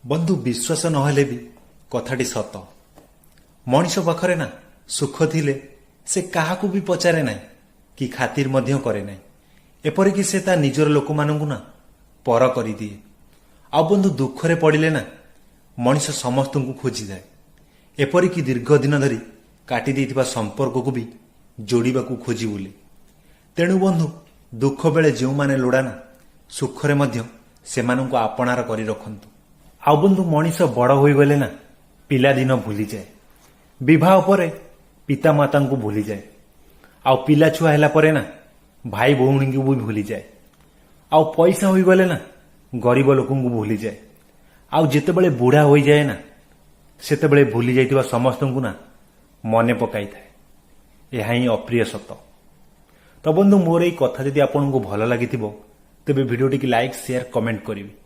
ବନ୍ଧୁ, ବିଶ୍ୱାସ ନହେଲେ ବି କଥାଟି ସତ। ମଣିଷ ପାଖରେ ନା ସୁଖ ଥିଲେ ସେ କାହାକୁ ବି ପଚାରେ ନାହିଁ କି ଖାତିର ମଧ୍ୟ କରେ ନାହିଁ। ଏପରିକି ସେ ତା ନିଜର ଲୋକମାନଙ୍କୁ ନା ପର କରିଦିଏ। ଆଉ ବନ୍ଧୁ, ଦୁଃଖରେ ପଡ଼ିଲେ ନା ମଣିଷ ସମସ୍ତଙ୍କୁ ଖୋଜିଥାଏ। ଏପରିକି ଦୀର୍ଘ ଦିନ ଧରି କାଟି ଦେଇଥିବା ସମ୍ପର୍କକୁ ବି ଯୋଡ଼ିବାକୁ ଖୋଜି ବୁଲେ। ତେଣୁ ବନ୍ଧୁ, ଦୁଃଖ ବେଳେ ଯେଉଁମାନେ ଲୋଡ଼ା ନା, ସୁଖରେ ମଧ୍ୟ ସେମାନଙ୍କୁ ଆପଣାର କରି ରଖନ୍ତୁ। ଆଉ ବନ୍ଧୁ, ମଣିଷ ବଡ଼ ହୋଇଗଲେ ନା ପିଲାଦିନ ଭୁଲିଯାଏ। ବିବାହ ପରେ ପିତାମାତାଙ୍କୁ ଭୁଲିଯାଏ। ଆଉ ପିଲା ଛୁଆ ହେଲା ପରେ ନା ଭାଇ ଭଉଣୀଙ୍କୁ ବି ଭୁଲିଯାଏ। ଆଉ ପଇସା ହୋଇଗଲେ ନା ଗରିବ ଲୋକଙ୍କୁ ଭୁଲିଯାଏ। ଆଉ ଯେତେବେଳେ ବୁଢ଼ା ହୋଇଯାଏ ନା, ସେତେବେଳେ ଭୁଲି ଯାଇଥିବା ସମସ୍ତଙ୍କୁ ନା ମନେ ପକାଇଥାଏ। ଏହା ହିଁ ଅପ୍ରିୟ ସତ। ତ ବନ୍ଧୁ, ମୋର ଏଇ କଥା ଯଦି ଆପଣଙ୍କୁ ଭଲ ଲାଗିଥିବ, ତେବେ ଭିଡ଼ିଓଟିକି ଲାଇକ୍, ସେୟାର, କମେଣ୍ଟ କରିବେ।